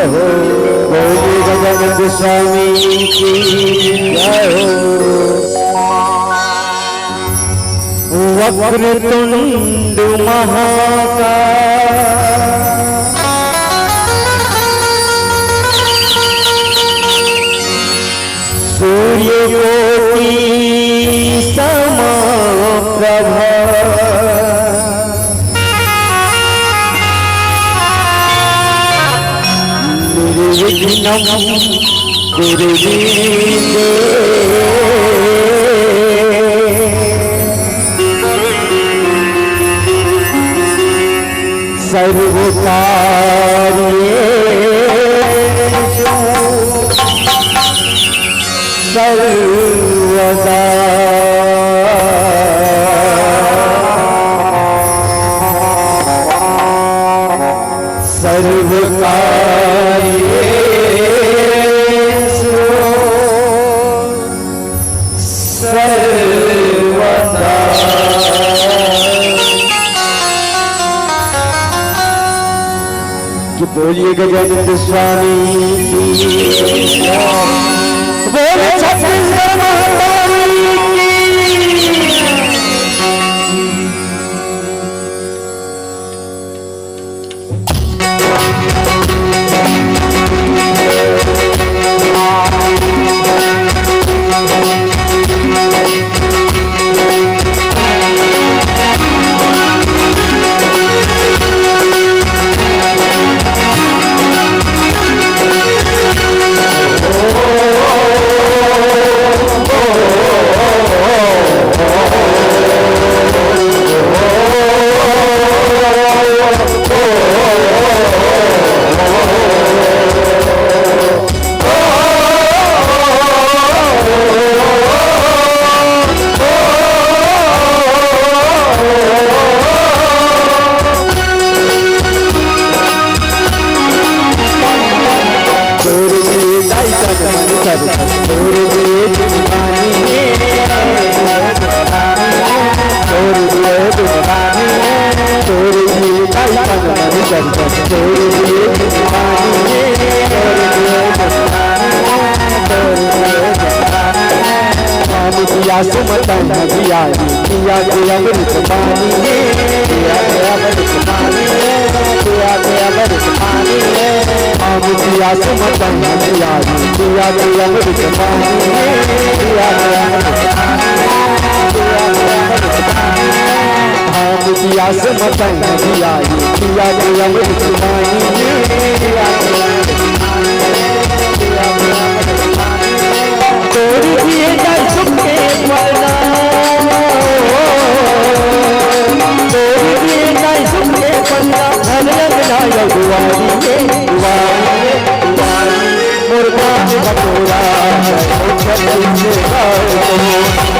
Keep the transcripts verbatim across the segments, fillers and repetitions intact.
बोलिए गजानंद स्वामी की जय हो। वक्रतुंड महाकाय, सूर्य कोटि समप्रभा, निर्विघ्नं कुरु मे देव। सर्वकार्येषु सर्वदा, सर्वकार्येषु सर्वदा। कि बोलिए गजानंद स्वामी की। बोले छत्तीसगढ़ महारानी की। पिया सुमतन जिया रे, पिया के अमृत पानी है, पिया के अमृत पानी है, पिया के अमृत पानी है। हम पिया सुमतन जिया रे, पिया के अमृत पानी है, पिया के अमृत पानी है, पिया के अमृत पानी है। हम पिया सुमतन जिया रे, पिया के अमृत पानी है, पिया के अमृत पानी है, पिया के अमृत पानी है। तोर दिए जाय सुख के पलना, तोर दिए जाय सुख के पलना, धन अंगना या दुआरी रे, दुआरी रे, दुआरी रे। मोर धान कटोरा, जय हो छत्तीसगढ़।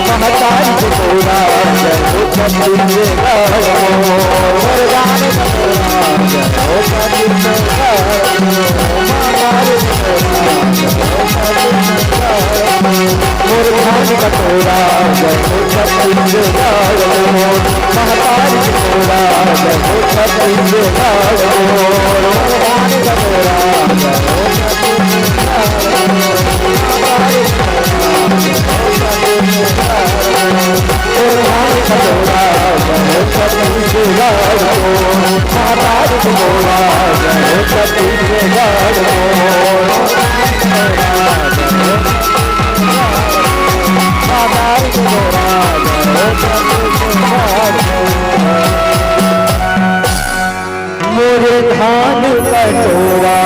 महतारी कटोरा, जय हो छत्तीसगढ़। मोर धान कटोरा, जय हो छत्तीसगढ़। मोर धान कटोरा, जय हो छत्तीसगढ़। मोर महतारी कटोरा, जय हो छत्तीसगढ़। मोर धान कटोरा, जय हो छत्तीसगढ़। मोरे धान कटोरा,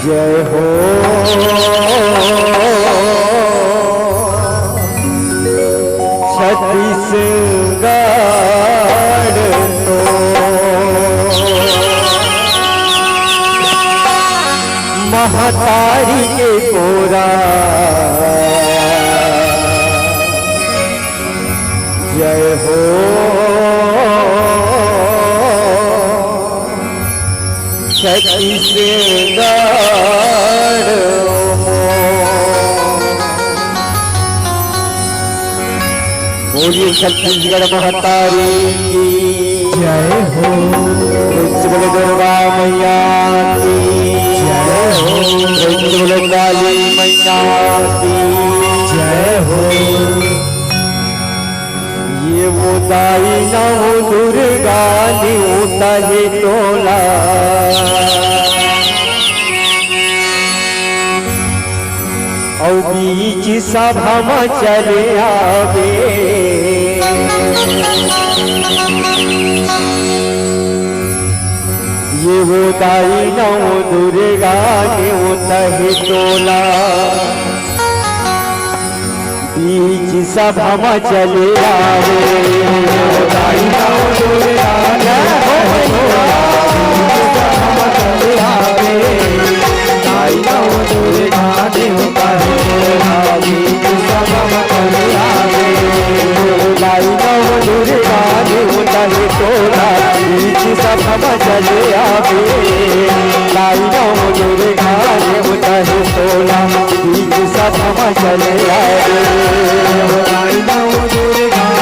जय हो छत्तीसगढ़ तो। महतारी के कोरा, जय हो छत्तीसगढ़ मोर। बोलिए छत्तीसगढ़ महतारी की जय हो। प्रेम से बोलो दुर्गा मैया की जय हो। प्रेम से बोलो काली मैया की जय हो। ये वो दाई नव दुर्गा निउतहे तोला। अउ बीच सभा म चले आवे। ये वो दाई नव दुर्गा निउतहे तोला। बीच सभा म चले आवे। दाई नव दुर्गा जय हो मैया। सभा म चले आवे। दाई नव दुर्गा निउतहे तोला। बीच सभा म चले आवे। दाई नव दुर्गा निउतहे तोला। बीच सभा म चले आवे। दाई नव दुर्गा निउतहे तोला। बीच सभा म चले आवे। जय हो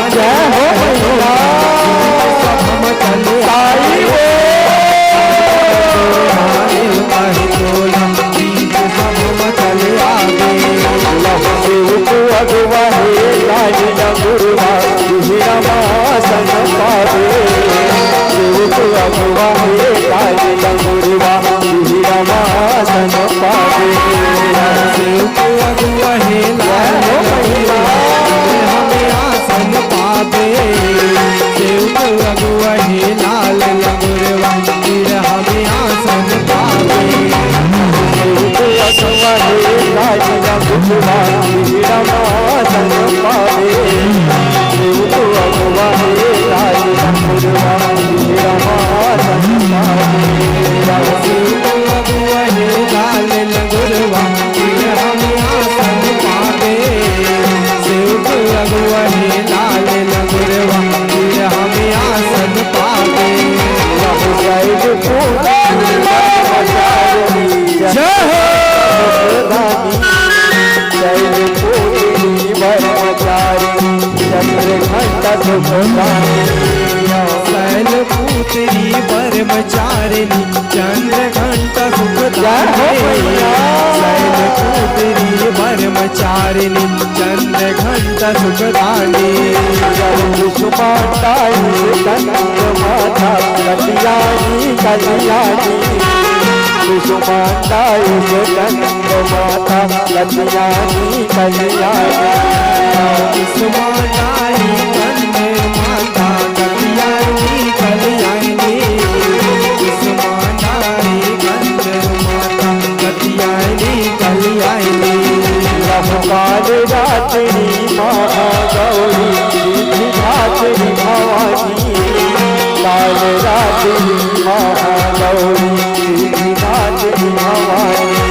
मैया। साई हो। लहु सेवक अगुवा हे लाल लंगुरवा, बिहड़ा म आसन पावे। सेवक अगुवा हे लाल लंगुरवा, बिहड़ा म आसन पावे। सेवक अगुवा हे लाल लंगुरवा, बिहड़ा म आसन पावे। सेवक अगुवा हे लाल लंगुरवा, बिहड़ा म आसन पावे। सेवक अगुवा हे लाल लंगुरवा, बिहड़ा म आसन पावे। सेवक अगुवा हे लाल लंगुरवा, बिहड़ा म आसन पावे। सेवक अगुवा हे लाल लंगुरवा, बिहड़ा म आसन पावे। सेवक अगुवा हे लाल लंगुरवा, बिहड़ा म आसन पावे। जय हो। शैलपुत्री ब्रह्मचारिणी चंद्रघंटा सुखदानी। शैलपुत्री ब्रह्मचारिणी चंद्रघंटा सुखदानी। शैलपुत्री ब्रह्मचारिणी चंद्रघंटा सुखदानी। कुसुमांडायुष चंद्रमाता कल्याणी कल्याणी। कुसुमांडायुष चंद्रमाता कल्याणी कल्याणी। कुसुमांडायुष चंद्रमाता कल्याणी कल्याणी। कुसुमांडायुष चंद्रमाता कल्याणी कल्याणी। लहु काल रात्रि महागौरी सिद्धिदात्री भवानी। काल रात्रि महागौरी सिद्धिदात्री भवानी।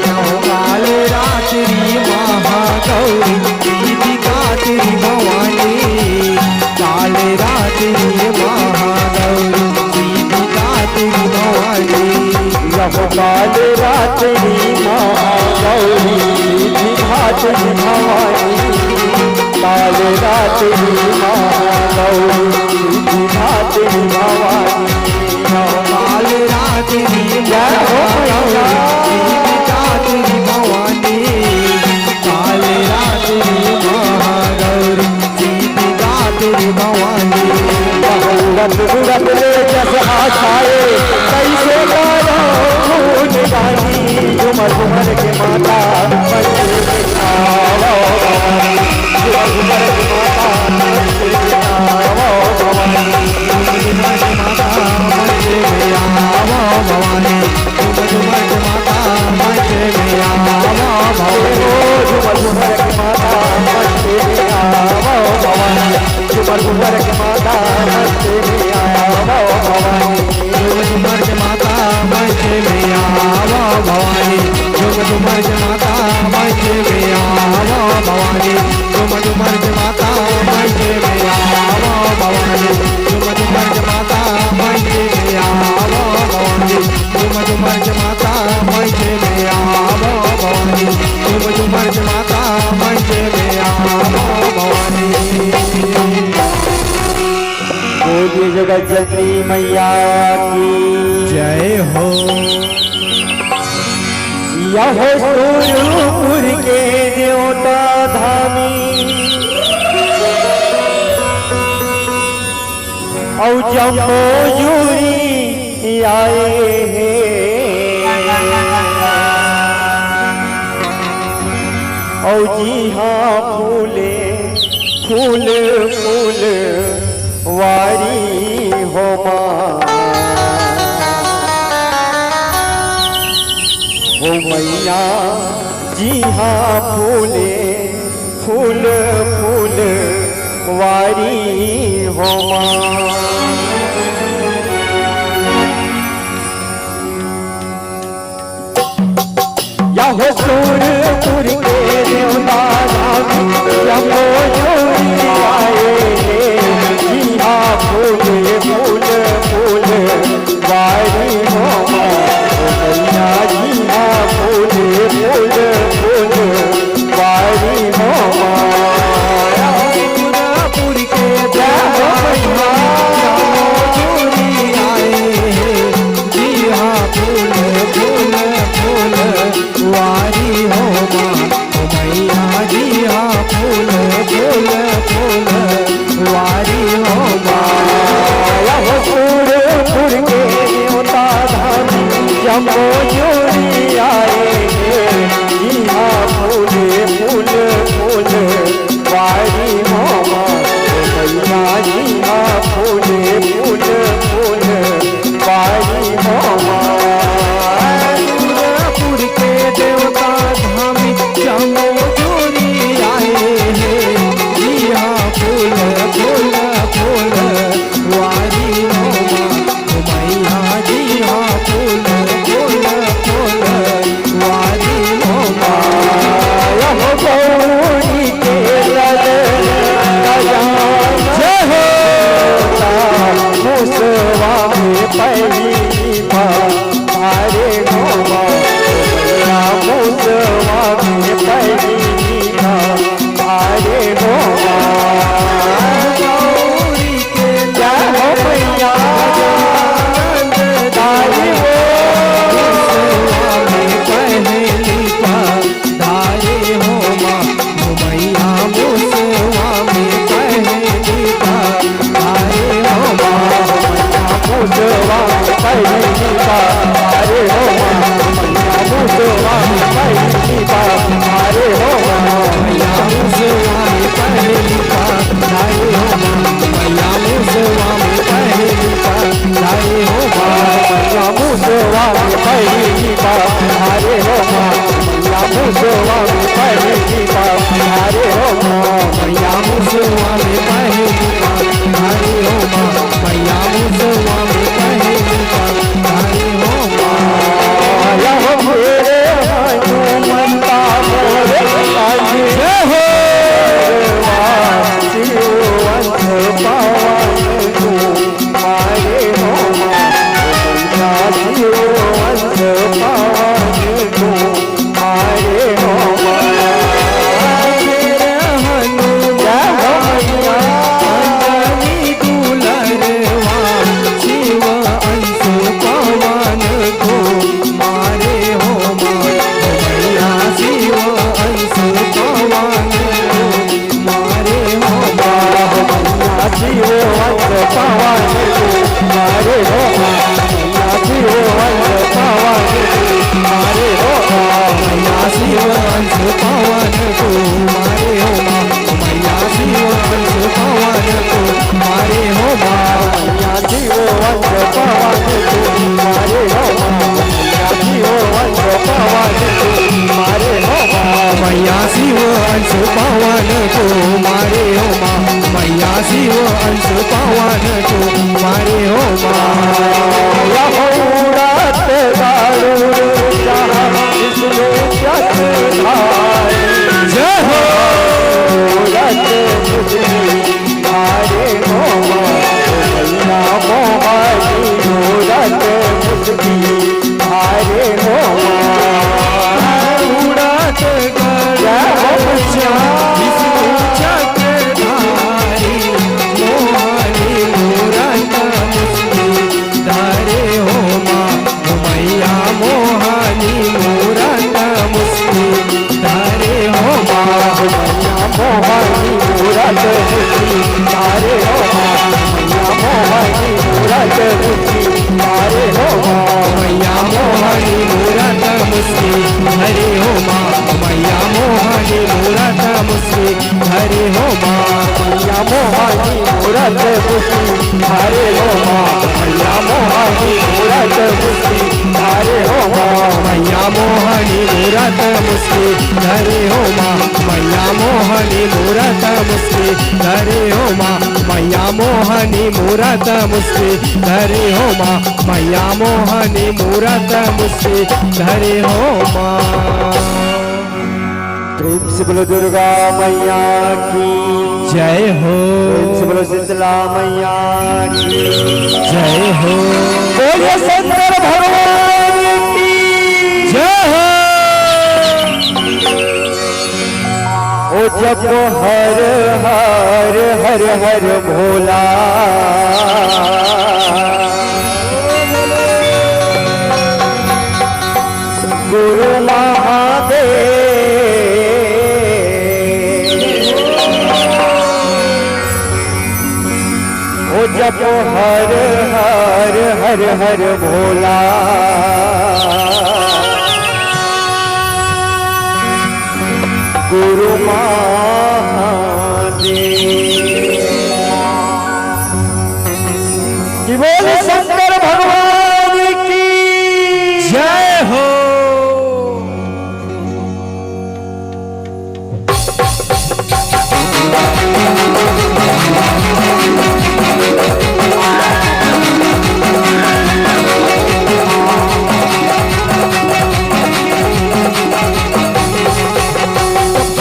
लहु काल रात्रि महागौरी सिद्धिदात्री भवानी। काल रात्रि महागौरी सिद्धिदात्री भवानी। लहु काल रात्रि महागौरी सिद्धिदात्री भवानी। काल रात्रि महागौरी सिद्धिदात्री भवानी। लहु काल रात्रि जय हो मैया। महागौरी सिद्धिदात्री भवानी। काल रात्रि महागौरी सिद्धिदात्री भवानी। बहुरत गुरत ले जस आसाए, कैसे गायो गुण गानी। झुमर झुमर के माता मंदिर में आवो भवानी। झुमर झुमर के माता मंदिर में आवो भवानी। झुमर झुमर के माता मंदिर में आवो भवानी। झुमर झुमर के माता मंदिर में आवो भवानी। झुमर झुमर के माता मंदिर में आवो भवानी। झुमर झुमर के माता मंदिर में आवो भवानी। झुमर झुमर के माता मंदिर में आवो भवानी। झुमर झुमर के माता मंदिर में आवो भवानी। झुमर झुमर के माता मंदिर में आवो भवानी। झुमर झुमर के माता मंदिर में आवो भवानी। झुमर झुमर के माता मंदिर में आवो भवानी। झुमर झुमर के माता मंदिर में आवो भवानी। बोलिए जगत जननी मैया की जय हो। यह सुरपुर के देवता धामी अउ जम्मो जुरी आए हे। अउ जिहाँ फूले फूल फूलवारी हो माँ, हो मैया, जिहाँ फूले फूल फूलवारी हो माँ। यह सुरपुर के देवता धाम, जम्मो जुरी आए हे। जिहाँ फूले फूल फूलवारी हो माँ, ओ मैया, जिहाँ फूले फूल फूलवारी हो माँ। सुरपुर के जय हो मैया। जम्मो जुरी आए हे। जिहाँ फूल फूल फूलवारी हो माँ, ओ मैया, जिहाँ फूल फूल फूलवारी हो माँ। यह सुरपुर के देवता धाम, जम्मो जुरी आए हे। जिहाँ फूले फूल फूलवारी हो माँ, ओ मैया, जिहाँ फूले फूल फूलवारी हो माँ। सुरपुर के देवता धाम, जम्मो जुरी आए हे। जिहाँ फूल फूल फूलवारी हो माँ, ओ मैया, जिहाँ फूल फूल फूलवारी हो माँ। यह गौरी के लल गजान जय हो। मुसवा में पहली बार अरे हो माँ, ओ मैया, मुसवा में पहली बार अरे हो माँ। गौरी के जय हो मैया। तारी हो। मुसवा में पहली बार धारे हो माँ, ओ मैया, मुसवा में पहली बार धारे हो माँ, ओ मैया, मुसवा में पहली बार धारे हो माँ, ओ मैया, मुसवा में पहली बार धारे हो माँ, ओ मैया, मुसवा में पहली बार धारे हो माँ, ओ मैया, मुसवा में पहली बार धारे हो माँ, ओ मैया, मुसवा में पहली बार धारे हो माँ, ओ मैया, मुसवा में पहली बार धारे हो माँ, ओ मैया, मुसवा में पहली बार धारे हो माँ, ओ मैया, मुसवा में पहली बार धारे हो माँ। यह मेरे हनुमंता मोरे आज जय हो। शिव अंश पावन तू मारे हो माँ, शिव अंश पावन तू मारे हो माँ। जय हो मैया। अंजनी दुलरवा, शिव अंश पावन तू मारे हो माँ, मैया शिव अंश पावन तू मारे हो माँ। शिव अंश पावन तू मारे हो माँ, मैया शिव अंश पावन तू मारे हो माँ, मैया शिव अंश पावन तू मारे हो माँ, मैया शिव अंश पावन तू मारे हो माँ, मैया शिव अंश पावन तू मारे हो माँ, मैया शिव अंश पावन तू मारे हो माँ, मैया शिव अंश पावन तू मारे हो माँ, मैया शिव अंश पावन तू मारे हो माँ। यह उड़त गरुड़ जहाँ विष्णु जस धारी। जय हो। उड़त मुसकी धारे हो माँ, मैया मोहनी उड़त मुसकी धारे हो माँ। उड़त गरुड़ जय हो मैया। विष्णु चक्रधारी, मोहनी उड़त मुसकी धरे हो माँ मैया मोहनी मूरत मुस्की, धरे हो माँ मैया मोहनी मूरत मुस्की, धरे हो माँ मैया मोहनी मूरत मुस्की, धरे हो माँ मैया मोहनी मूरत मुस्की, धरे हो माँ मैया मोहनी मूरत मुस्की, धरे हो माँ मैया मोहनी मूरत मुस्की, धरे हो माँ मैया मोहनी मूरत मुस्की, धरे हो माँ। प्रेम से बोलो दुर्गा मैया की जय हो। प्रेम से बोलो शीतला मैया की जय हो। बोलिए शंकर भगवान की जय हो। ओ जप हर हर हर हर भोला, गुरु महादेव। ओ जप हर हर हर हर भोला, गुरु महादेव। कि बोले शंकर भगवान की जय हो।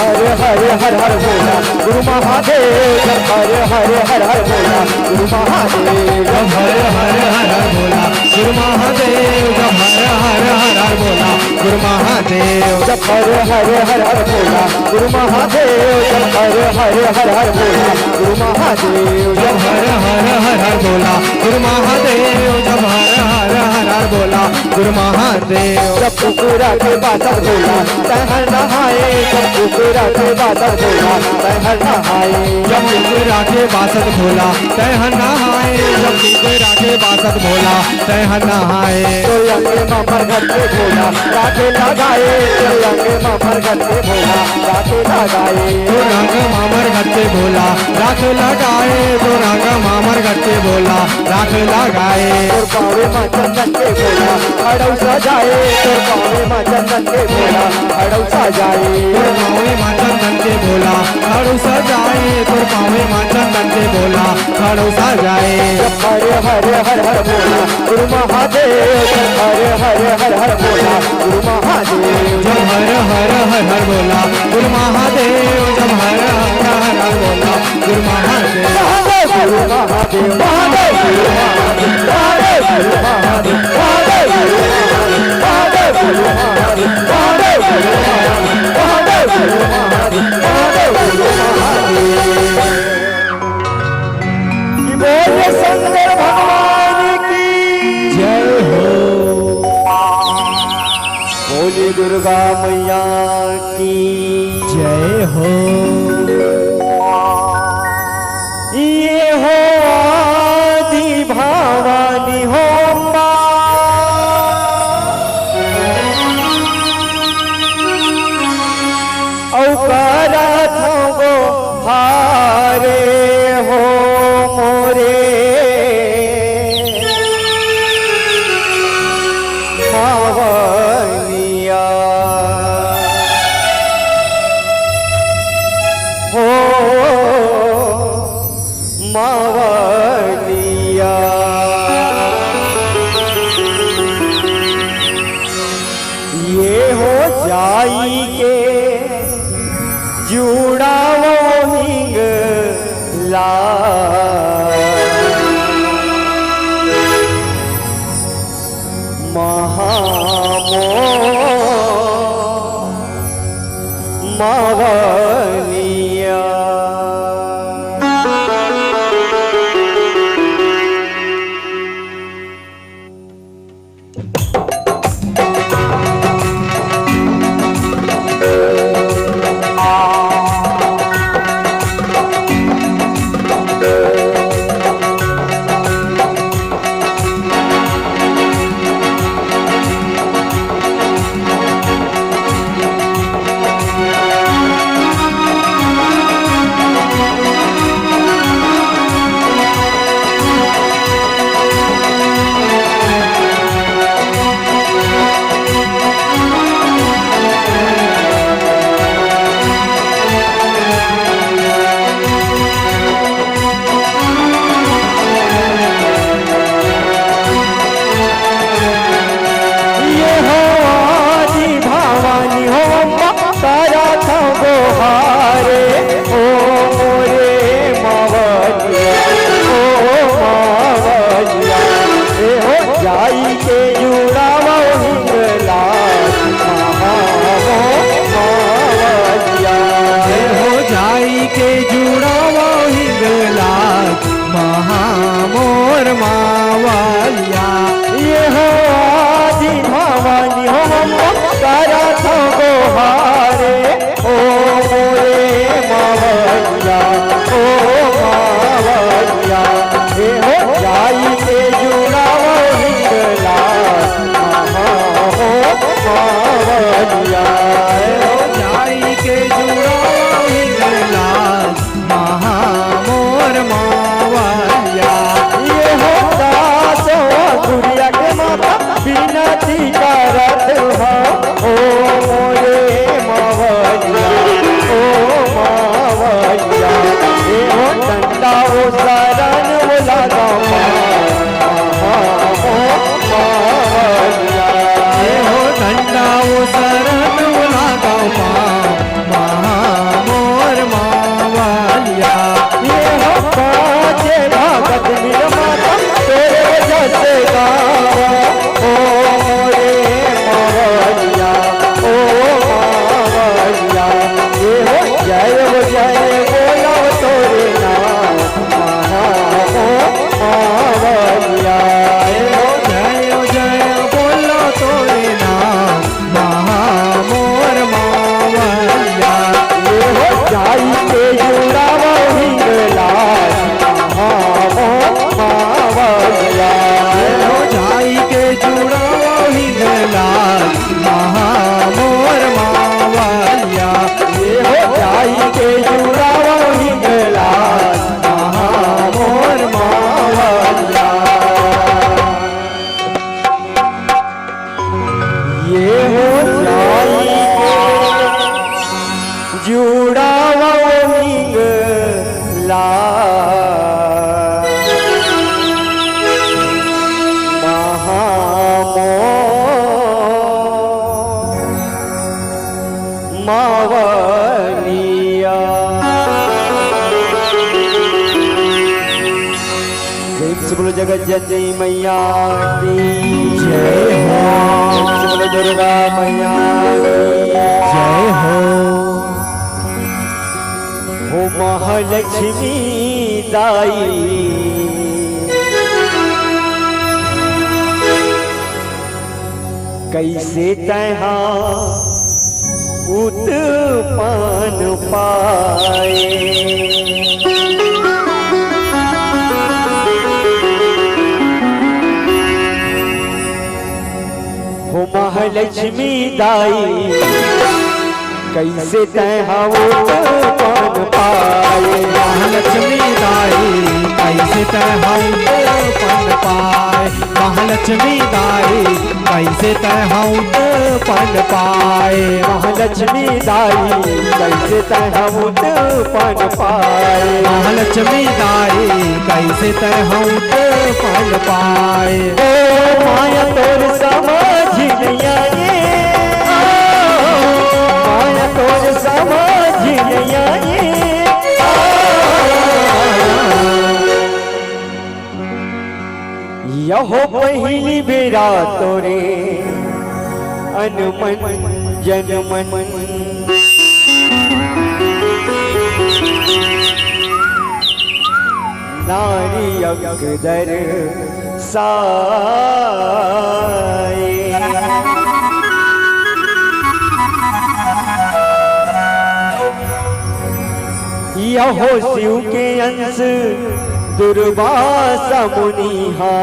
हर हर हर हर भोला गुरु महादेव, जप हर हर हर हर भोला गुरु महादेव, जप हर हर हर हर भोला गुरु महादेव, जप हर हर हर हर भोला गुरु महादेव, जप हर हर हर हर भोला गुरु महादेव, जप हर हर हर हर भोला गुरु महादेव, जप हर हर हर हर भोला गुरु महादेव, जप हर हर हर हर भोला गुरु महादेव। जब कुकरा के बासत भोला तैं हर नहाए, जब कुकरा के बासत भोला तैं हर नहाए, जब कुकरा के बासत भोला तैं हर नहाए, जब कुकरा के बासत भोला तैं हर नहाए। तोर अंगे मा मरघट के भोला राखे लगाए, तोर अंगे मा मरघट के भोला राखे लगाए। तोर अंग मा मरघट के भोला राखे लगाए, तोर अंग मा मरघट के भोला राखे लगाए। तोर पावे मा चंदन के भोला खड़ऊ सजाए, तोर पावे मा चंदन के भोला खड़ऊ सजाए। तोर पावे मा चंदन के भोला खड़ऊ सजाए, तोर पावे मा चंदन के भोला खड़ऊ सजाए। जप हर हर हर हर भोला गुरु महादेव, जप हर हर हर हर भोला गुरु महादेव। जप हर हर हर हर भोला गुरु महादेव, जप हर हर हर हर भोला गुरु महादेव। महादेव गुरु महादेव, महादेव गुरु महादेव, महादेव गुरु महादेव, महादेव गुरु महादेव, महादेव गुरु महादेव, महादेव गुरु महादेव, महादेव गुरु महादेव। बोलिए शंकर भगवान की जय हो। बोलिए दुर्गा मैया की जय हो। ये हो आदि भवानी हो माँ, अउ करत हँव गोहारे हो मोरे मावनिया। हो मावनिया। ये हो जाई के जुड़ावो हिंग ला। महामो मावनिया। आई के जुड़ावव हिंगला, महा मोर मावलिया। ए हो जाई के जुड़ावव हिंगला, महा मोर मावलिया। ए हो आदि भवानी हो हम करत हव गोहारे, ओ मोरे मावलिया, ओ मावलिया, ए हो जाई के जुड़ावव हिंगला, महा मोर मावलिया, ए हो जाई के जुड़ावव हिंगला, महा मोर मावलिया। ए हो दासवा गुरिया के माता बिनती करत हव, ओ मोरे मावलिया, ओ मावलिया, ए हो डंडा ओ शरण ओ लगावा, महा मोर मावलिया। ए हो डंडा ओ शरण ओ लगावा, महा मोर मावलिया। ए हो पाँचे भगत मिल माता तोरे जस गावा, ओ मोरे मावलिया, ओ मावलिया। ए हो जय हो जय बोलो तोरे नाम, महा मोर मावलिया। ए हो जय हो जय बोलो तोरे नाम, महा मोर मावलिया। ए हो जाई के जुड़ावव हिंगला, महा मोर मावलिया। ए हो जाई के जुड़ावव हिंगला, महा मोर मावलिया। ए हो जाई के जुड़ावव हिंगला, महा मोर मावलिया। ए हो जाई के जुड़ावव हिंगला, महा मोर मावलिया। प्रेम से बोलो जगत जननी मैया की जय हो। प्रेम से बोलो दुर्गा मैया की जय हो। हो महालक्ष्मी दाई, कइसे तैं हा उत्पन्न पाए। हो महालक्ष्मी दाई, कइसे तैं हा उत्पन्न पाए। महालक्ष्मी दाई, कइसे तैं हा उत्पन्न पाए। महालक्ष्मी दाई, कइसे तैं हा उत्पन्न पाए। महालक्ष्मी दाई, कइसे तैं हा उत्पन्न पाए। महालक्ष्मी दाई, कइसे तैं हा उत्पन्न पाए। ओ माया तोर समझ नइ आए, माया तोर समझ नइ आए। यहो पहिली बेरा तोरे अनमन जनमन नारी अंक दर्शाए। यहो शिव के अंश दुर्वासा मुनि हा।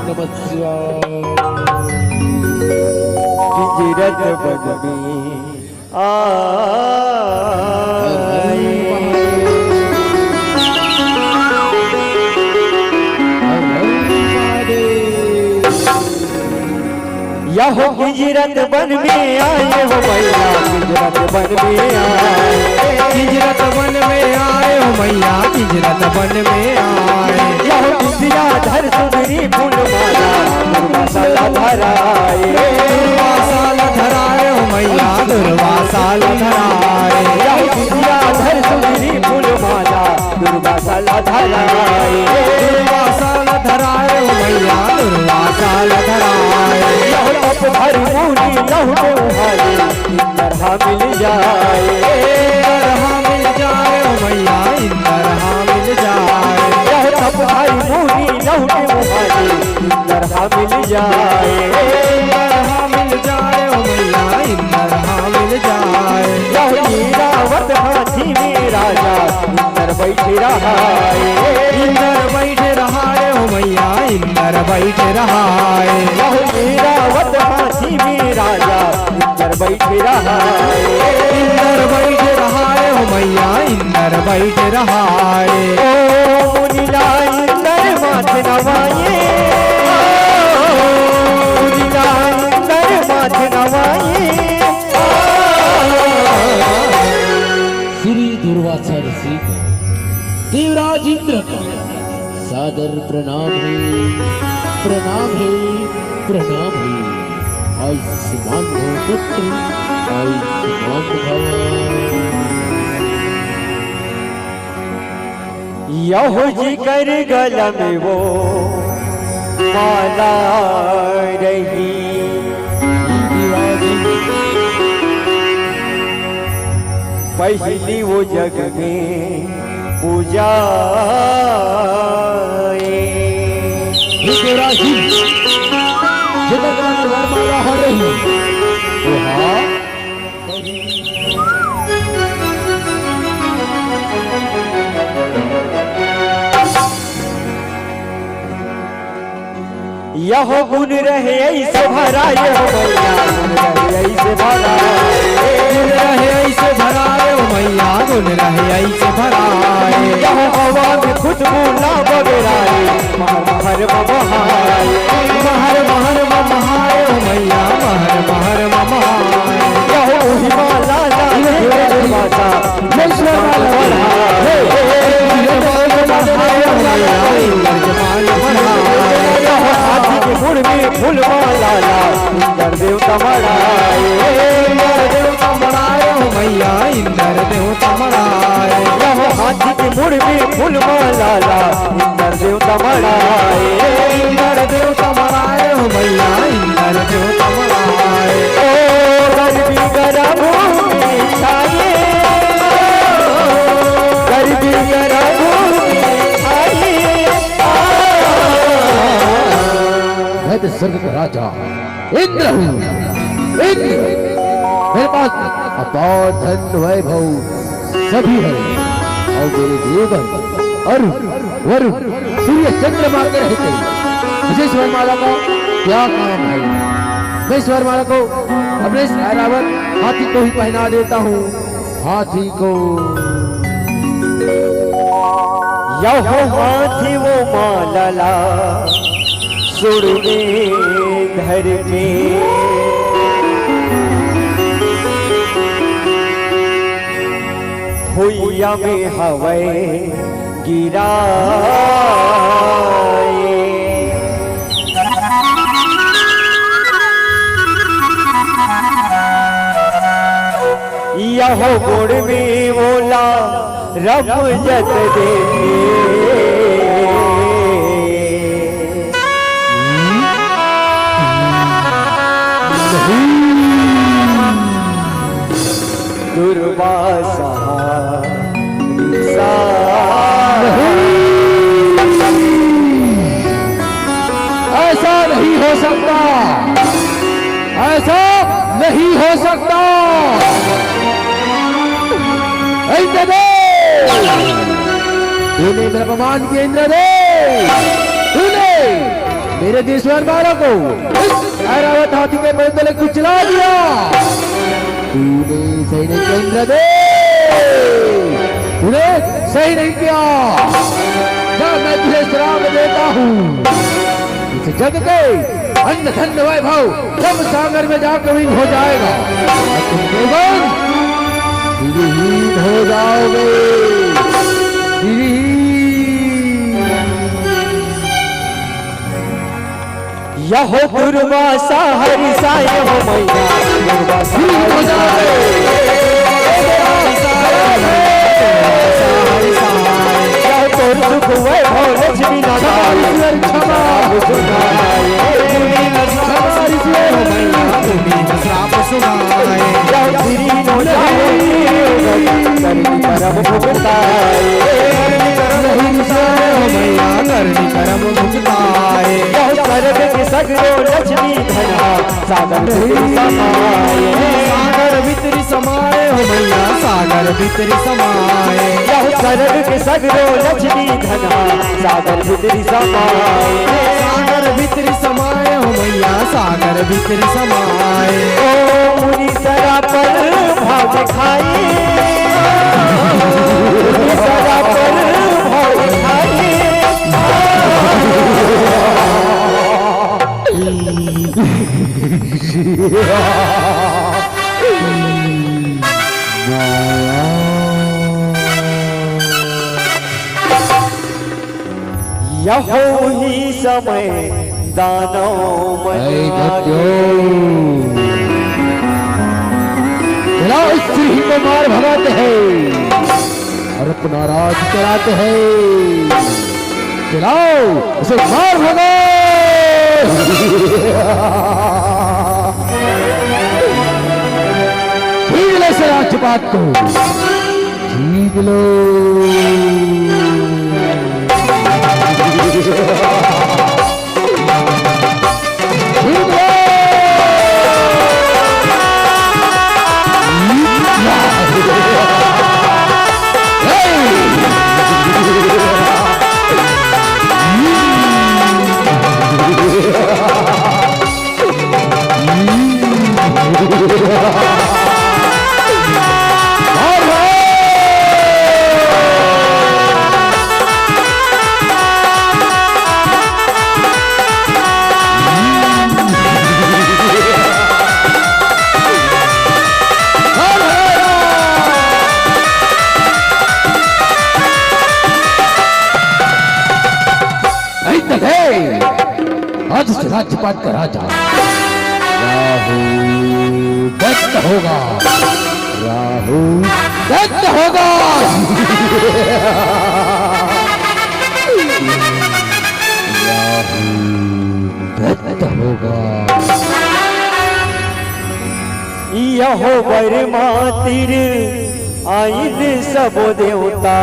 नमः शिवाय। गिरत बन में आए। यहो गिजरत बन में आए हो मैया, गिजरत बन में आए। गिजरत बन में आए हो मैया, गिजरत बन में आए। यहो बिंदिया धर सुंदरी फूल माला, दुर्वासा ला धराए। दुर्वासा ला धराए हो मैया, दुर्वासा ला धराए। धराए। दुर्वासा ल धराए ओ मैया, दुर्वासा ल धराए। यह तप धरि मुनि लहुटे उहाए, इंदर हा मिल जाए। इंदर हा मिल जाए ओ मैया, इंदर हा मिल जाए। यह तप धरि मुनि लहुटे उहाए, इंदर हा मिल जाए। इंदर हा मिल जाए ओ मैया, इंदर हा मिल जाए। यह ईरावत हाथी में राजा इंदर बैठे रहाए। इंदर बैठे रहाए ओ मैया, इंदर बैठे रहाए। यह ईरावत हाथी में राजा इंदर बैठे रहाए। इंदर बैठे रहाए ओ मैया, इंदर बैठे रहाए। ओ मुनिला इंदर माथ नवाए, ओ मुनिला इंदर माथ नवाए। श्री दुर्वासा ऋषि को देवराज इंद्र का सादर प्रणाम है, प्रणाम है, प्रणाम है। आयुष्मान भव पुत्र, आयुष्मान भव। यहो जी कर गला में वो माला रही, पहली वो जग में पूजा। हे देवराज जी, जेकर गला में वरमाला हर रही, वो हा यह गुण रहे ऐसे भराए हो मैया, गुण रहे ऐसे भराए। गुण रहे ऐसे भराए हो मैया, गुण रहे ऐसे भराए। यह हवा में खुशबू ला बगराए, महर महर ममहाए, महर महर ममहाए हो मैया, महर महर ममहाए। यह उही माला ला के बासा, जय श्री राम। हे, हे, हे, हे, हे, हे, हे, हे, हे, हे, हे, हे, हे, हाथी के मुड़ में फूल माला ला, इंदर देवता मड़ाए, इंदर देवता मड़ाए हो मैया, इंदर देवता मड़ाए। यह हाथी के मुड़ में फूल माला ला, इंदर देवता मड़ाए, इंदर देवता मड़ाए हो मैया, इंदर देवता मड़ाए। ओ गरीबी गरब में छाए, गरीबी गरब में छाए। मैं तो स्वर्ग का राजा इंद्र हूँ, इंद्र। मेरे पास अपार धन वैभव सभी है और मेरे देवर अरुण वरुण सूर्य चंद्रमा के रहते हैं। मुझे इस वरमाला का क्या काम है? मैं इस वरमाला को अपने इस ऐरावत हाथी को ही पहना देता हूँ। हाथी को। यहो हाथी वो माला ला सुर में धर के, भुइया में हवै गिराए। यहो गोड़ में ओला रमजत देखे। दुर्वासा सा नहीं। ऐसा नहीं हो सकता, ऐसा नहीं हो सकता। इंद्रदेव, तूने मेरा अपमान किया इंद्रदेव, तूने मेरे देश वरमाला को इस ऐरावत हाथी के पैर तले कुचला दिया। तूने सही नहीं किया इंद्रदेव, तूने सही नहीं किया। जा, मैं तुझे श्राप देता हूँ, इस जग के अन्न धन वैभव सब सागर में जाकर विलीन हो जाएगा। और तुम देवगण विलीन हो जाओगे, विलीन। यहो दुर्वासा हरिसाए हो मैया, दुर्वासा हरिसाए। यहो तोर भीतरी समाए। सागर भीतरी समाए हो मैया, सागर भीतरी समाए। यहो सरग के सगरो लक्ष्मी धन हा, सागर भीतरी समाए। सागर भीतरी समाए हो मैया, सागर भीतरी समाए। ओ मुनीसरा पर भाव दिखाए, मुनीसरा पर भाव दिखाए। यहो ही समय दानव मन ऐ आगे। धत्यो। चलाओ, इस सिरही को मार भगाते हैं और अपना राज चलाते हैं। चलाओ, उसे मार भगाओ। छीन ले इस राज्यपाट को, छीन लो। आज इस राज्यपाट का राजा राहु दत्त होगा, राहु दत्त होगा, राहु दत्त होगा। यहो बर मातिर आइन सबो देवता।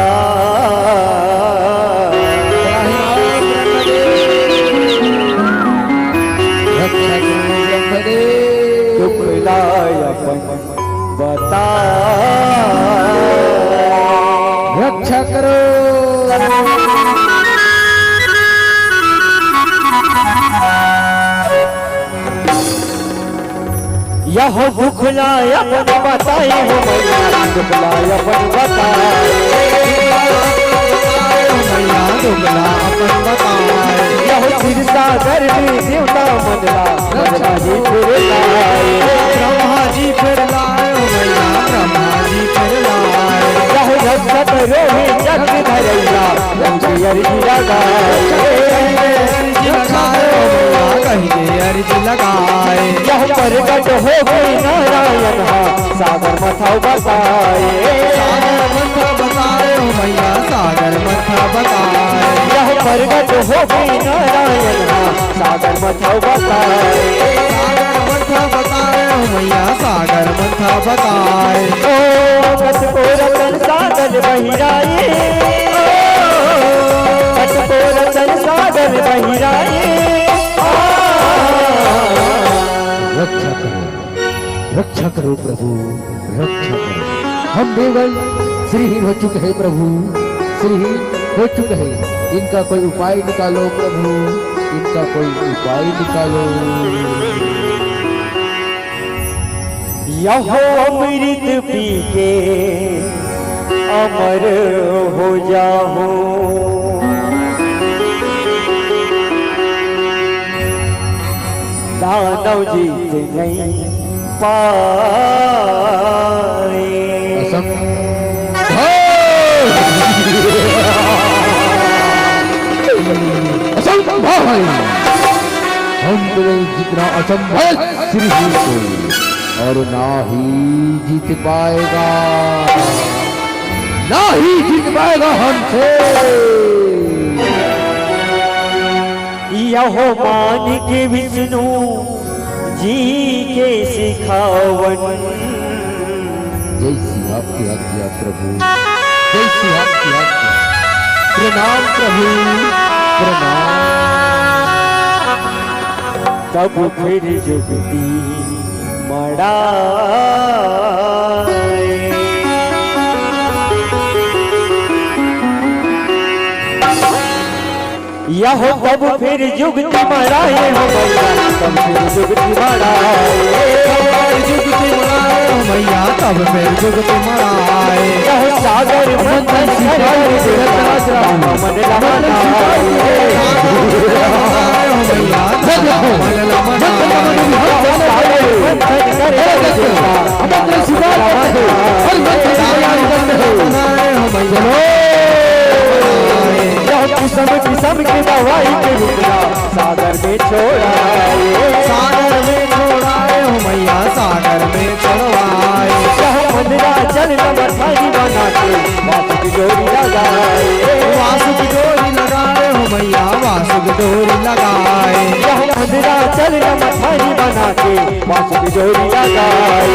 दुख लाय अपन बता। रक्षा करो। यहो दुख लाय अपन बताए हो मैया, दुख लाय अपन बताए। मैया दुख ला अपन बताए। यहो क्षीर सागर में देवता मन ला, मन ला जी फिर लाए। ब्रह्मा जी फिर लाए हो मैया, ब्रह्मा जी फिर लाए। यहो रक्षक रोहे जग धरैया, कहि दे अर्जी लगाए। कहि दे अर्जी लगाए हो मैया, कहि दे अर्जी लगाए। यहो प्रगट होगे नारायण हा, सागर मथव बताए। सागर मथव बताए हो मैया, सागर मथव बताए। यहो प्रगट होगे नारायण हा, सागर मथव बताए। सागर मथव बताए हो मैया, सागर मथव बताए। ओ कतको रतन सागर बहिराए, ओ कतको रतन सागर बहिराए। रक्षा करो, रक्षा करो प्रभु, रक्षा करो। हम देवल श्रीहीन हो चुके हैं प्रभु, श्रीहीन हो चुके हैं। इनका कोई उपाय निकालो प्रभु, इनका कोई उपाय निकालो। यहो अमृत पी के अमर हो जाहूं। दानव जीत नहीं पाए। असंभव। असंभव है। हम तुम्हें जितना असंभव श्री को और ना ही जीत पाएगा, ना ही जीत पाएगा हमसे। यहो मानिक विष्णु जी के सिखावन। जय श्री आपकी आज्ञा प्रभु, जय श्री आपकी आज्ञा। प्रणाम प्रभु, प्रणाम। कब फिर जुगती मड़ाए। यहो कब फिर जुगती मड़ाए हो भैया, कब फिर जुगती मड़ाए। कब फिर जुगती मड़ाए हो भैया, कब फिर जुगती मड़ाए। यहो सागर मंथन कर मन लमनाए। यह किस्म किस्म के दवाई के रुपया सागर में छोड़ाए। सागर में छोड़ाए हो मैया, सागर में छोड़वाए। यह मंदिरा चल न मठाई बना के वासु की डोरी लगाए। वासु की डोरी लगाए हो मैया, वासु की डोरी लगाए। यह मंदिरा चल न मठाई बना के वासु की डोरी लगाए।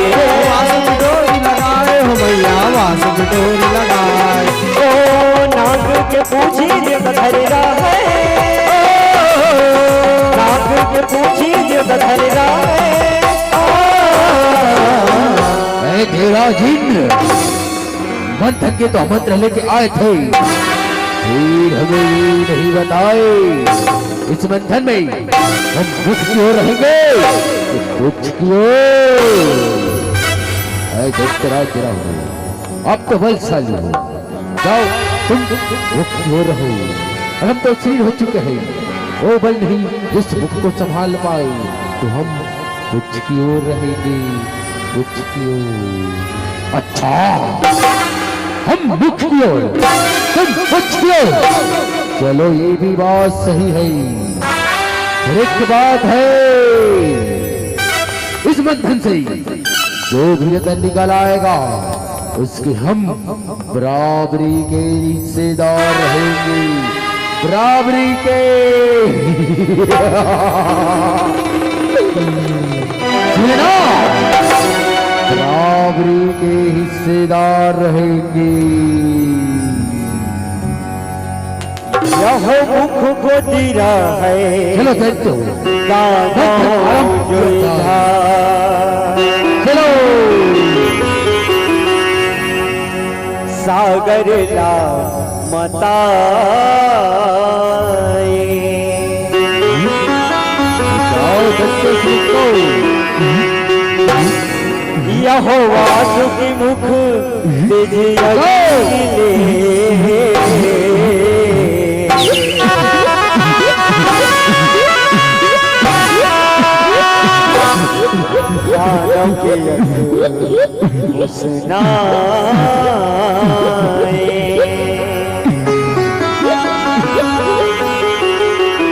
वासु की डोरी लगाए हो मैया, वासु की डोरी लगाए। ओ नाग के पूछी जे धरे रहे, नाग के पूछी जे धरे रहे। ऐ देवराज इंद्र, मंथन के तो आमंत्रण लेके आए थे, फिर हमें ये नहीं बताए इस मंथन में हम मुख की ओर रहेंगे कि कुछ की ओर। ऐ धृतराष्ट्र हो, अब तो बलशाली हो, जाओ तुम मुख की ओर रहो। हम तो क्षीण हो चुके हैं, वो बल नहीं जिस मुख को संभाल पाए, तो हम कुछ की ओर रहेंगे, कुछ की ओर। अच्छा, हम मुख की ओर, तुम कुछ की ओर। चलो, ये भी बात सही है। फिर एक बात है, इस मंथन से जो भी रतन निकल आएगा, उसके हम बराबरी के हिस्सेदार रहेंगे। बराबरी के सुने ना, बराबरी के हिस्सेदार रहेंगे। यहो मुख गोदी रहे। चलो, देखते हो। गाना आराम से जोई था। चलो। सागर ला मताए। जाओ, देखते हो, सीखो। यहोवा सुखी मुख तेजी अगले। दानव के यज्ञ उसनाए।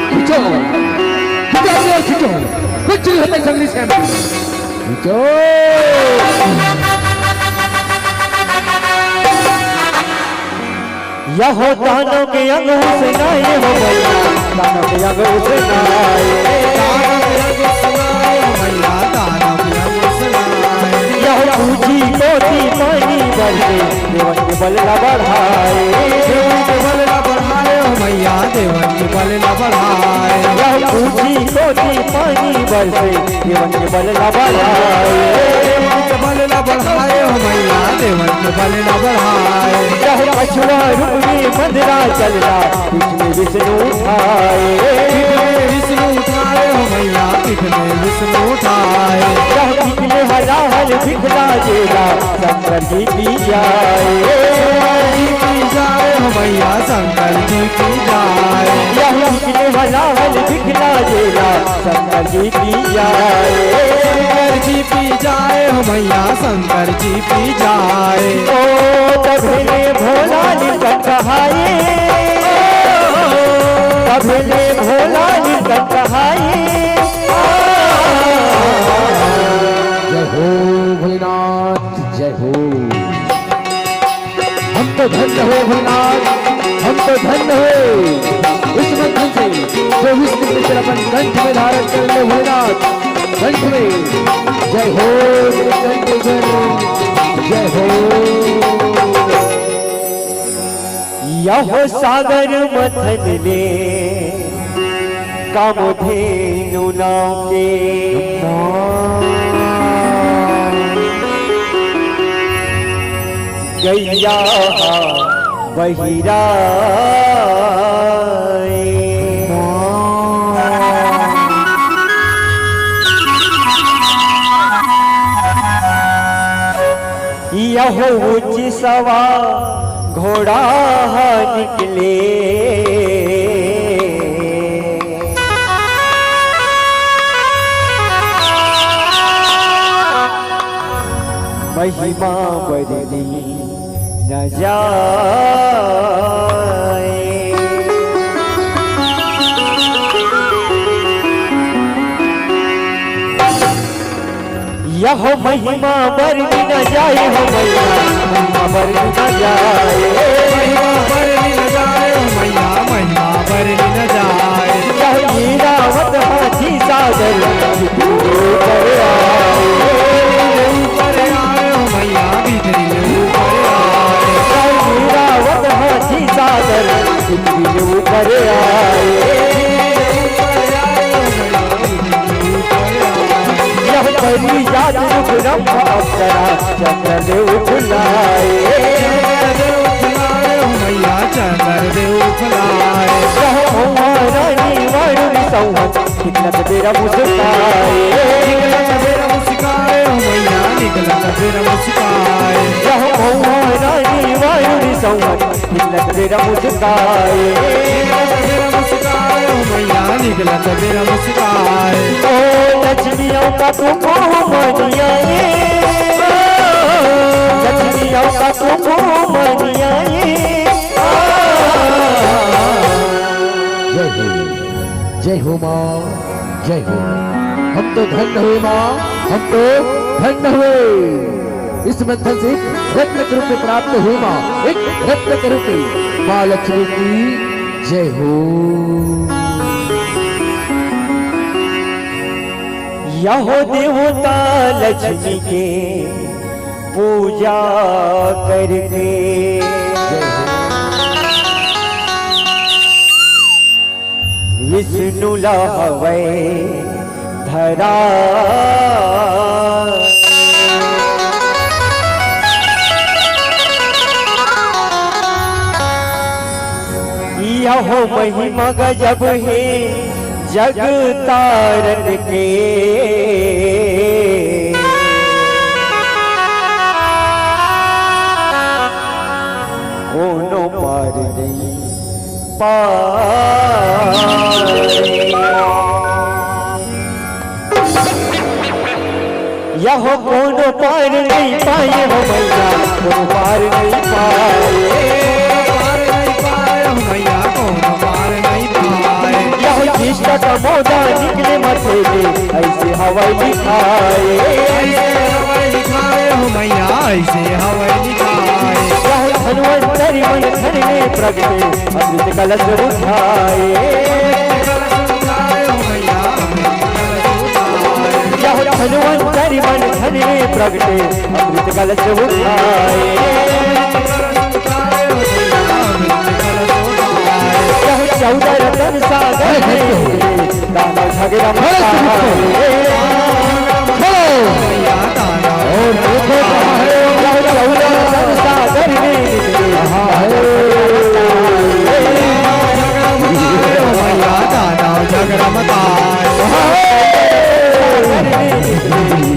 खींचो, खींचो, खींचो। कुछ नहीं होता जंगली से। खींचो। यहो दानव के अंग उसनाए हो भैया, दानव के अंग उसनाए। दानव के अंग उसनाए हो भैया, दानव के अंग उसनाए। यहो पूछी कोटि पानी बरसे, देवन के बल ला बढ़ाए। देवन के बल ला बढ़ाए हो भैया, देवन के बल ला बढ़ाए। यहो पूछी कोटि पानी बरसे, देवन के बल ला बढ़ाए। देवन के बल ला बढ़ाए हो मैया, देवन के बल ला बढ़ाए। यह कछुआ रूप में मंदिरा चलला, पीठ में विष्णु उठाए। पीठ में विष्णु उठाए हो मैया, पीठ में विष्णु उठाए। यह पीठ में हलाहल बिखला जेला, शंकर जी की जाए। शंकर जी की जाए हो मैया, शंकर जी की जाए। यह पीठ में हलाहल बिखला जेला, शंकर जी पी जाए। शंकर जी पी जाए हो भैया, शंकर जी पी जाए। ओ तभे ले भोला नीलकंठ कहाए, तभे ले भोला नीलकंठ कहाए। जय हो भोलेनाथ, जय हो। हम तो धन्य हो भोलेनाथ, हम तो धन्य हो। इस मंथन से जो विष्णु के चल अपन कंठ में धारण कर ले भोलेनाथ, कंठ में। जय हो नीलकंठ जय, जय हो। यहो सागर मथन ले कामधेनु नाव के गैया हा बहिराए। यहो उचिसवा घोड़ा हा निकले। महिमा बरनी न जाए। यह महिमा बरनी न जाए हो मैया, महिमा बरनी न जाए। महिमा बरनी न जाए हो मैया, महिमा बरनी न जाए। यह ईरावत हाथी सागर ऊपर आए। ऊपर आए हो मैया, बिजली ऊपर आए। यह ईरावत हाथी सागर बिजली ऊपर आए। यह परी जात रुख रंभ अप्सरा चंद्रदेव फुलाए। चंद्रदेव फुलाए हो मैया, चंद्रदेव फुलाए। यह महुआ रानी वारुणी सौहन निकलत बेरा मुस्काए। निकलत बेरा मुस्काए हो मैया, निकलत बेरा मुस्काए। यह महुआ रानी वारुणी सौहन निकलत बेरा मुस्काए। निकलत बेरा मुस्काए हो मैया, निकलत बेरा मुस्काए। ओ लक्ष्मी अवका कुमकुम मनिया ए, लक्ष्मी अवका कुमकुम मनिया ए। जय हो, जय हो माँ, जय हो। हम तो धन्य हुए माँ, हम तो धन्य हुए। इस मंथन से एक रत्न के रूप में प्राप्त हुई माँ, एक रत्न के रूप में। माँ लक्ष्मी की जय हो। यहो देवता लक्ष्मी के पूजा करके विष्णु ला हवय धरा। यहो महिमा गजब हे जग तारन के। कोनो पार नहीं पाए। यहो कोनो पार नहीं पाए हो मैया, कोनो पार नहीं पाए। पार नहीं पाए हो मैया, कोनो पार नहीं पाए। यहो कृष्ण का मोदा निकले मथे ले, ऐसे हवय लिखाए। ऐसे हवय लिखाए हो मैया, ऐसे हवय लिखाए। यहो धन्वंतरि मंथन में प्रगटे, अमृत कलश उठाए। यह धन्वंतरि मंथन में प्रगटे अमृत कलश उठाए। यह चौदह रतन सागर में दानव झगड़ा मचाए। और देखो कहाँ है, यह चौदह रतन सागर में निकले। हाँ, है। मैया दानव झगड़ा मचाए।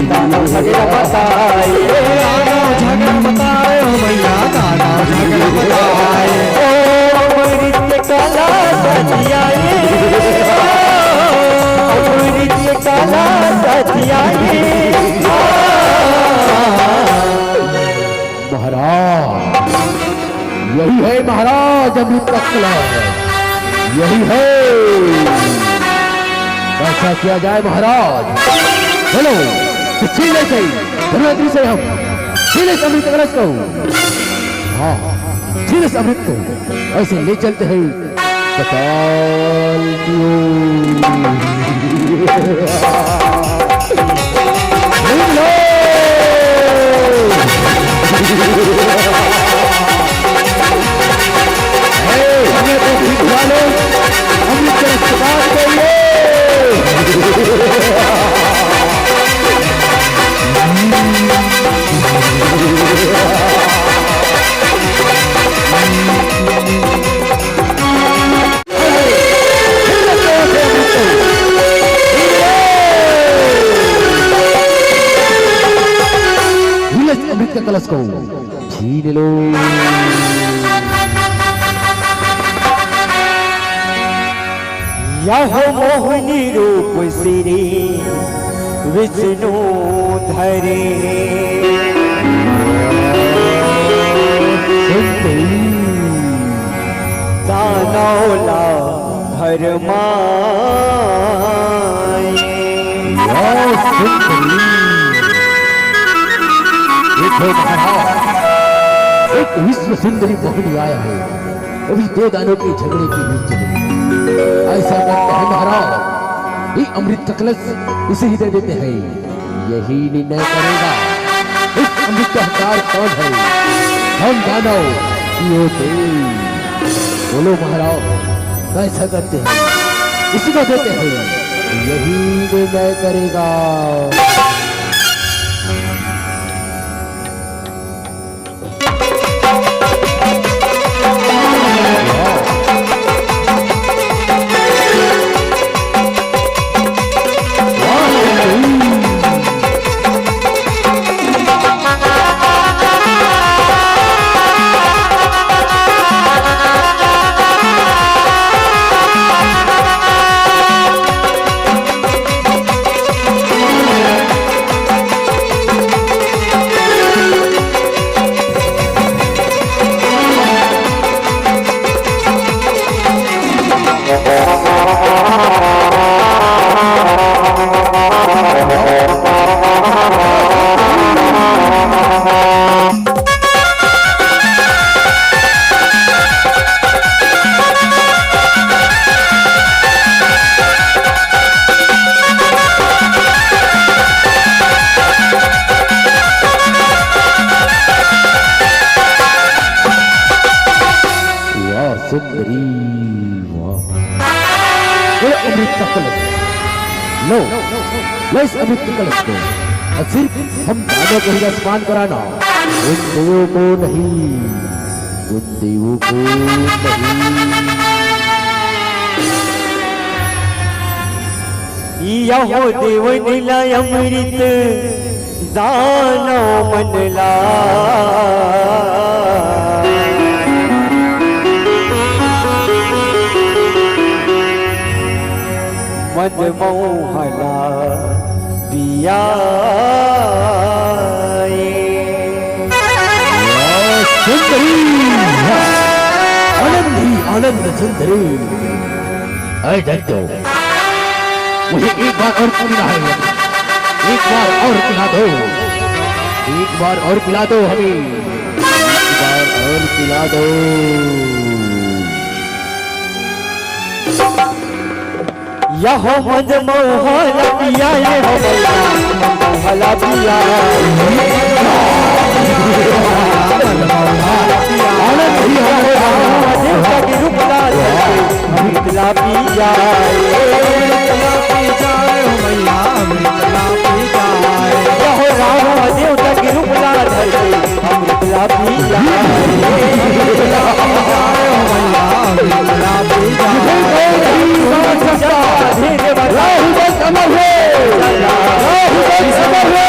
दानव झगड़ा मचाए। दानव झगड़ा मचाए हो मैया, दानव झगड़ा मचाए। ओ अमृत कलश सजियाए, अमृत कलश सजियाए। महाराज, यही है महाराज अमृत का कलश, यही है। ऐसा किया जाए महाराज। चलो, छीन ले से, धनवंतरी से हम छीन ले अमृत कलश को। हाँ, छीन ले अमृत को, ऐसे ले चलते हैं। बताल क्यों? ए, हमें तो भिजवा लो, हम इस तरफ से बात करिए। इसको छीन लो। यह मोहनी रूप श्री विष्णु धरे। सुंदरी। दानव ला भरमाए। या सुंदरी। देखो महाराज, एक विश्व सुंदरी मोहिनी आया है। अभी दो दानों के झगड़े के बीच में ऐसा कहता है महाराज, ये अमृत का कलश इसे ही दे देते हैं, यही निर्णय करेगा इस अमृत का हकदार कौन है, हम दानव कि वो देव। बोलो महाराज, कैसा करते हैं, इसी को देते हैं, यही निर्णय करेगा। वाह सुंदरी, वाह। ये अमृत का कलश। लो, लो इस अमृत के कलश को। और सिर्फ हम दानों को ही स्नान कराना, उन देवों को नहीं, उन देवों को नहीं। यहो देव नीला अमृत दानव मन ला। मद मोहला पियाए। वाह, सुंदरी, वाह। आनंद ही आनंद सुंदरी। ऐ दत्तो, मुझे एक बार और पीना है, एक बार और पिला दो, एक बार और पिला दो हमें, एक बार और पिला दो। यहो मद मोहला पिया, ये हो मद मोहला पिया। आनंद ही आनंद। देवता के रूप ला धर के अमृत ला पिया, ए। अमृत ला पी जाए हो मैया, अमृत ला पी जाए। कहो राम देवता के रूप ला धर के अमृत ला पिया, ए। अमृत ला पी जाए हो मैया, अमृत ला पी जाए। राहु बस अमर हो, राहु बस अमर हो।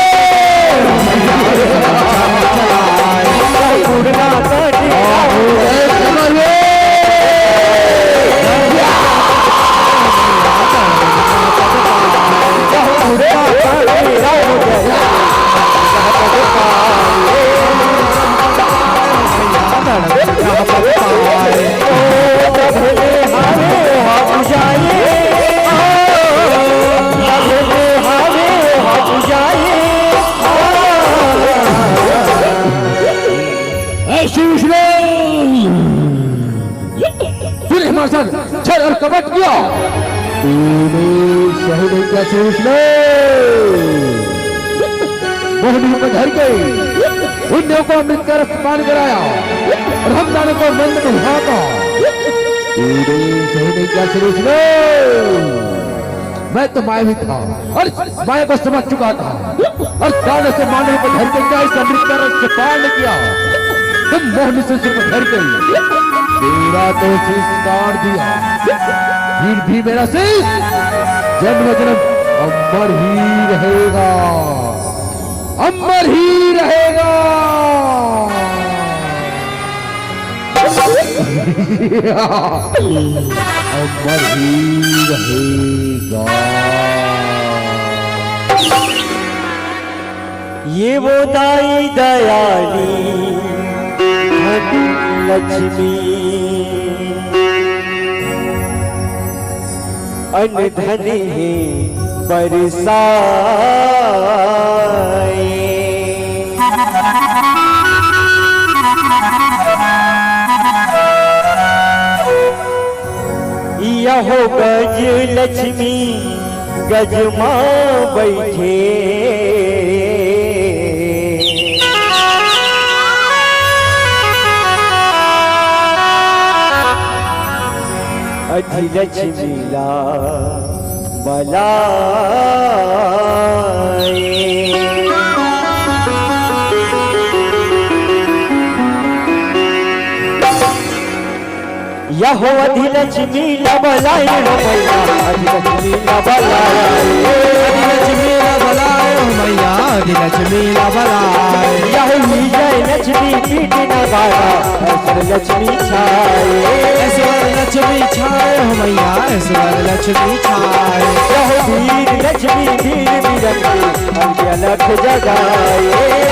ऐ सुन, सुन। तूने हमारे साथ छल और कपट किया। तूने सही नहीं किया सुरेश ने। मोहनी को धर के उन देव को अमृत का रस पान कराया और हम दानों को मंद में झांका। तूने सही नहीं किया सुरेश ने। मैं तो मायावी था और इस माया को समझ चुका था और दानों से मानव को धर के क्या इस अमृत का रस पान किया। तुम मोहनी से सिर्फ धर गई, तेरा तो शीश काट दिया, फिर भी मेरा शीश जन्म जन्म अमर ही रहेगा। अमर ही रहेगा। अमर ही रहेगा। ये वो दाई दयाली धन लक्ष्मी, अन धन हे बरसाए। यहो गज लक्ष्मी गज मा बैठे। अधिलक्ष्मी ला बलाए। यहो अधिलक्ष्मी ला बलाए हो मैया, अधिलक्ष्मी ला बलाए। अधिलक्ष्मी ला बलाए हो मैया, अधिलक्ष्मी ला बलाए। यहो विजय लक्ष्मी पीठ नवारा, ऐश्वर्य लक्ष्मी छाए। ऐश्वर्य लक्ष्मी छाए हो मैया, ऐश्वर्य लक्ष्मी छाए। यहो वीर लक्ष्मी वीर वीरन के अलगे अलग जगाए।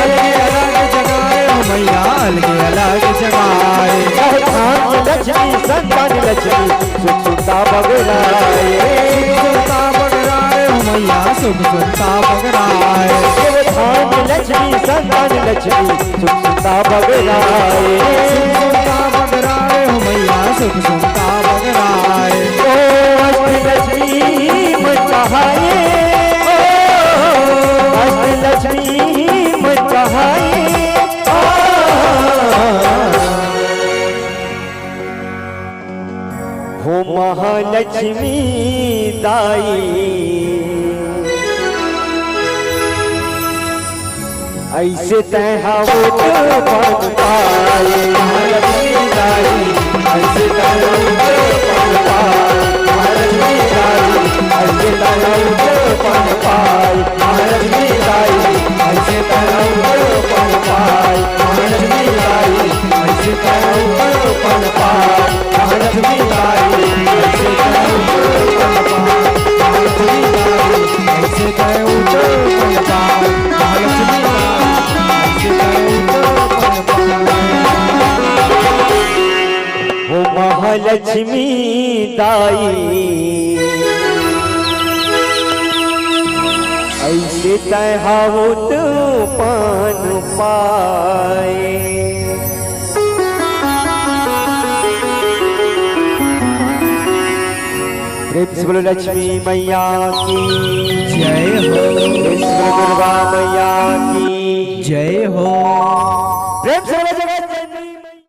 अलगे अलग जगाए हो मैया, अलगे अलग जगाए। यहो धान लक्ष्मी संतान लक्ष्मी सुख सुनता बगराए। सुख सुनता बगराए हो मैया, सुख सुनता बगराए। यहो धान लक्ष्मी संतान लक्ष्मी सुख सुनता बगराए। सुख सुनता बगराए हो मैया, सुख सुनता बगराए। ओ अष्ट लक्ष्मी मन कहाए, ओ अष्ट लक्ष्मी मन कहाए, ओ हो महालक्ष्मी दाई। ऐसे तैं हा उत्पन्न पाए महालक्ष्मी दाई, ऐसे तैं हा उत्पन्न पाए महालक्ष्मी दाई, ऐसे तैं हा उत्पन्न पाए महालक्ष्मी दाई, ऐसे तैं हा उत्पन्न पाए महालक्ष्मी दाई, ऐसे तैं हा उत्पन्न पाए महालक्ष्मी दाई, ऐसे तैं हा उत्पन्न पाए महालक्ष्मी दाई। ऐसे तैं उत्पन्न पाए महालक्ष्मी दाई, ऐसे तैं उत्पन्न पाए। हो महालक्ष्मी दाई, ऐसे तैं हा उत्पन्न पाए। प्रेम से बोलो लक्ष्मी मैया की जय हो। प्रेम से बोलो दुर्गा मैया की जय हो।